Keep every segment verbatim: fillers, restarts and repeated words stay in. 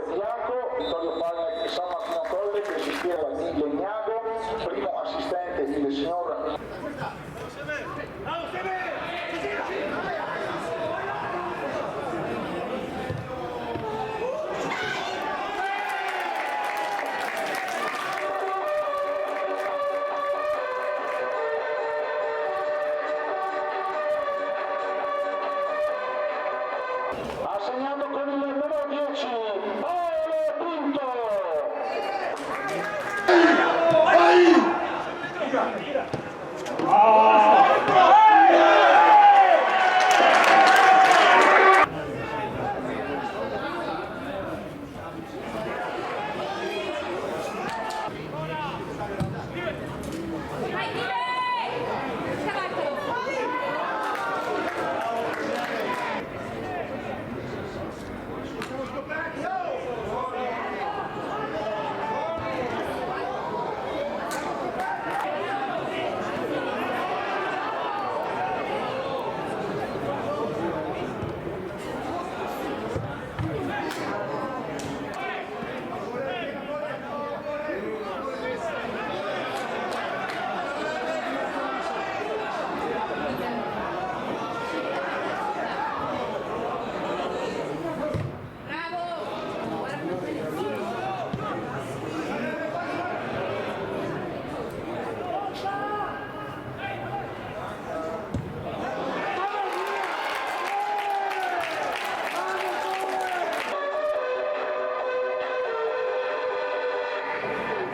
Bianco, Vittorio Palmer, San Martino Colle, che assisteva di Legnago, primo assistente il signor Ha segnato con il numero dieci, Paolo Pinto.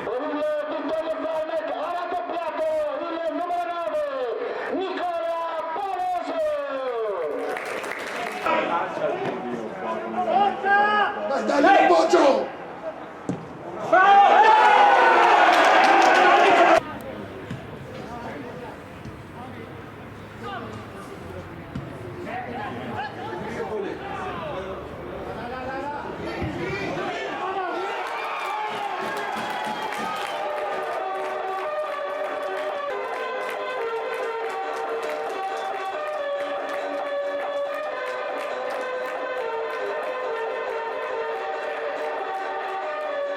Per il Vittorio Cornet ha raddoppiato il numero nove, Nicola Palese. Dai, dai, l'appoggio!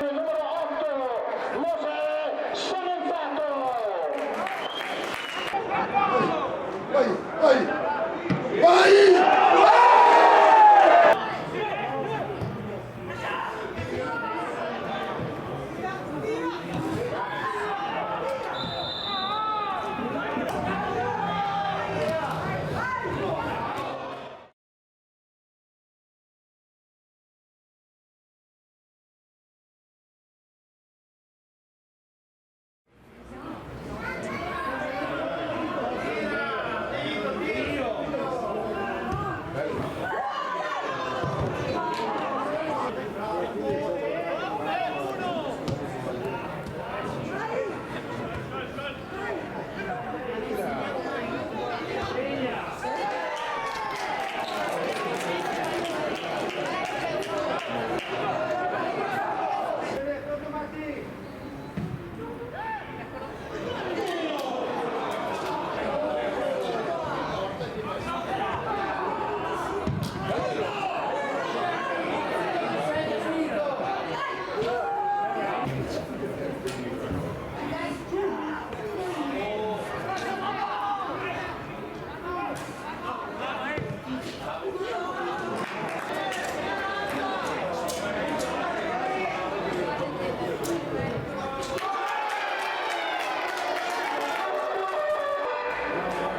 Numero otto, José Semenzato. Vai, vai, vai!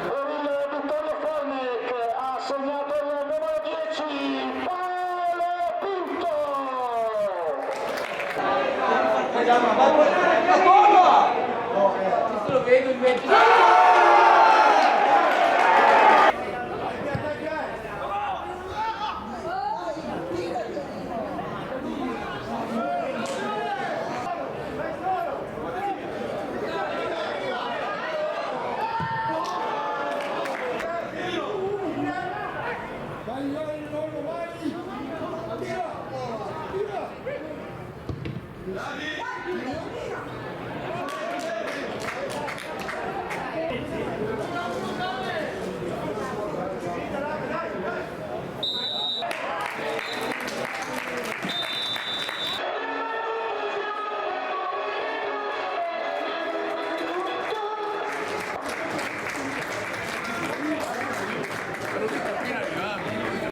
Per il Vittorio Formic ha segnato il numero dieci, Paolo Pinto. Lo vedo in mezzo.